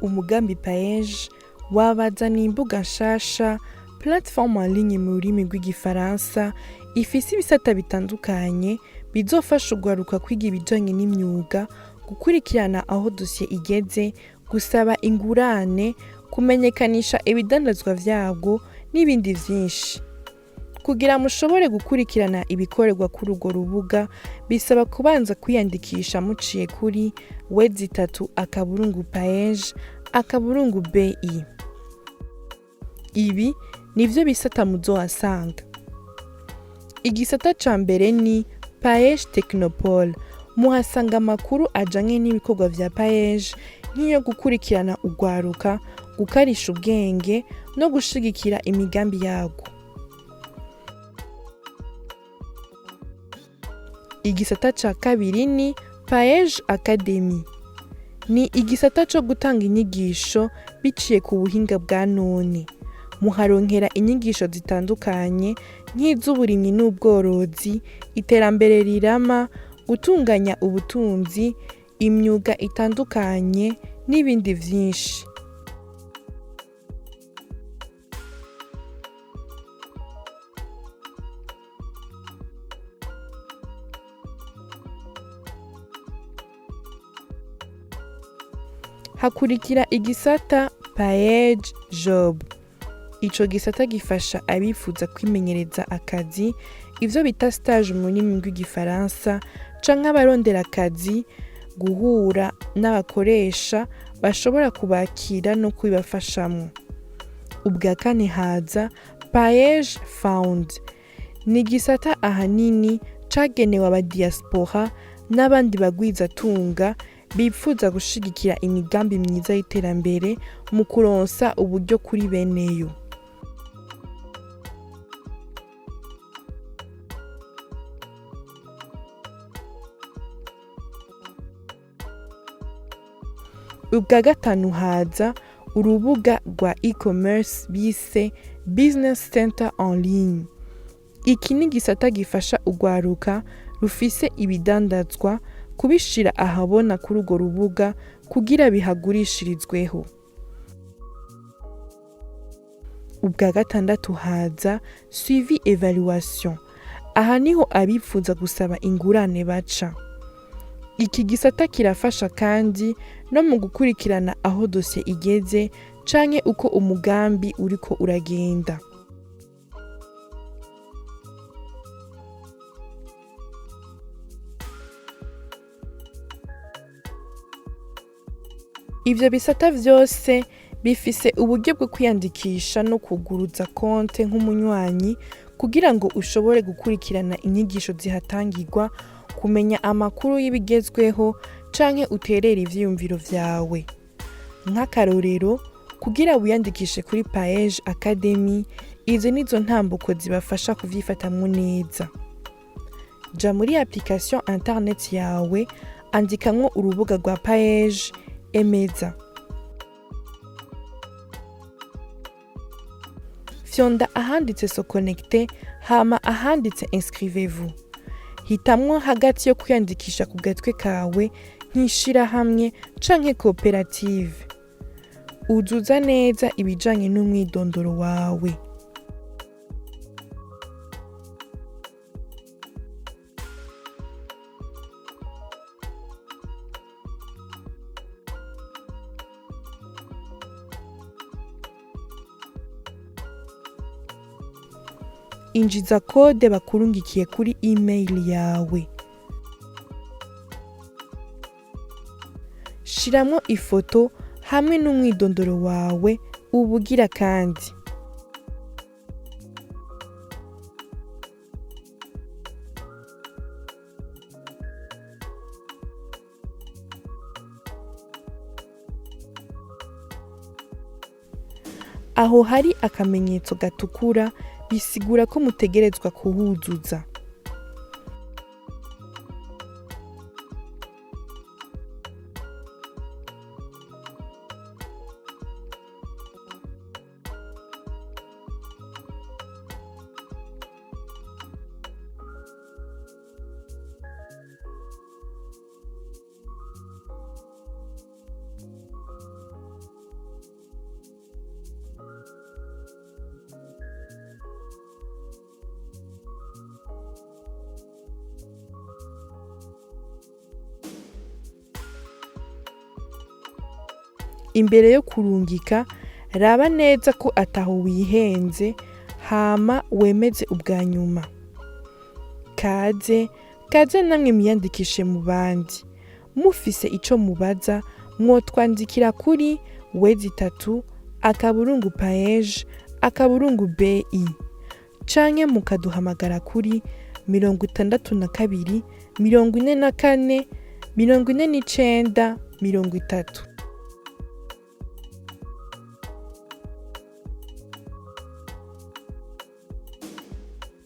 Umugambi PAEEJ wabazaniye imbuga nshasha, plateforme en ligne mu rurimi rw'igifaransa, ifise ibisata bitandukanye bizofasha urwaruka kwiga ibijanye n'imyuga, gukurikirana aho dosiye igeze, gusaba ingurane, kumenyekanisha ibidandazwa vyabwo n'ibindi vyinshi. Kugira mushobore gukurikirana ibikorerwa kuri urwo rubuga, bisaba kubanza kwiyandikisha muciye kuri w.paej.bi. Ibi nivyo bisata muzohasanga. Igisata ca mbere ni PAEEJ Technopole. Muhasanga amakuru ajanye n'ibikorwa vya PAEEJ, nk'iyo gukurikirana urwaruka, gukarisha ubwenge no gushigikira imigambi yarwo. Igisata ca kabiri ni PAEEJ Academy. Ni igisata co gutanga inyigisho biciye ku buhinga bwa none. Muharonkera inyigisho zitandukanye nk'iz'uburimyi n'ubworozi, iterambere rirama, gutunganya ubutunzi, imyuga itandukanye n'ibindi vyinshi. Hakurikira igisata PAEEJ Job. Ico gisata gifasha abifuza kwimenyereza akazi, ivyo bita stage mu rurimi rw'igifaransa, canke abarondera akazi guhura n'abakoresha bashobora kubakira no kubibafashamwo. Ubwa kane haza PAEEJ Fund. Ni igisata ahanini cagenewe abadiaspora n'abandi bagwizatunga bipfuza gushigikira imigambi myiza y'iterambere mu kuronsa uburyo kuri beneyo. Ubwa gatanu haza urubuga rwa e-commerce bise Business Center en ligne. Iki ni igisata gifasha urwaruka rufise ibidandazwa kubishira ahabona kuri urwo rubuga kugira bihagurishirizweho. Ubwa gatandatu haza suivi évaluation. Aha niho abifuza gusaba ingurane baca. Iki gisata kirafasha kandi no mu gukurikirana aho dosiye igeze canke uko umugambi uriko uragenda. Ivyo bisata vyose bifise uburyo bwo kwiyandikisha no kuguruza konte nk'umunywanyi kugira ngo ushobore gukurikirana inyigisho zihatangirwa, kumenya amakuru y'ibigezweho canke uterere ivyiyumviro vyawe. Nk'akarorero, kugira wiyandikishe kuri PAEEJ Academy, izo nizo ntambuko zibafasha kuvyifatamwo neza. Ja muri application internet yawe, andikamwo urubuga rwa PAEEJ, emeza. Fyonda ahanditse se connecter, hama ahanditse inscrivez-vous. Hitamwo hagati yo kwiyandikisha ku gatwe kawe nk'ishirahamwe canke koperative. Uzuza neza ibijanye n'umwidondoro wawe. Injiza kode bakurungikiye kuri email yawe. Shiramwo ifoto hamwe n'umwidondoro wawe ubugira kandi. Aho hari akamenyetso gatukura bisigura ko mutegerezwa kuhuzuza. Imbere yo kurungika, raba neza ko ataho wihenze, hama wemeze ubwa nyuma. Kaze kaze namwe mwiyandikishe mu bandi. Mufise ico mubaza, mwotwandikira kuri w.paej.bi canke mukaduhamagara kuri 62 44 49 30.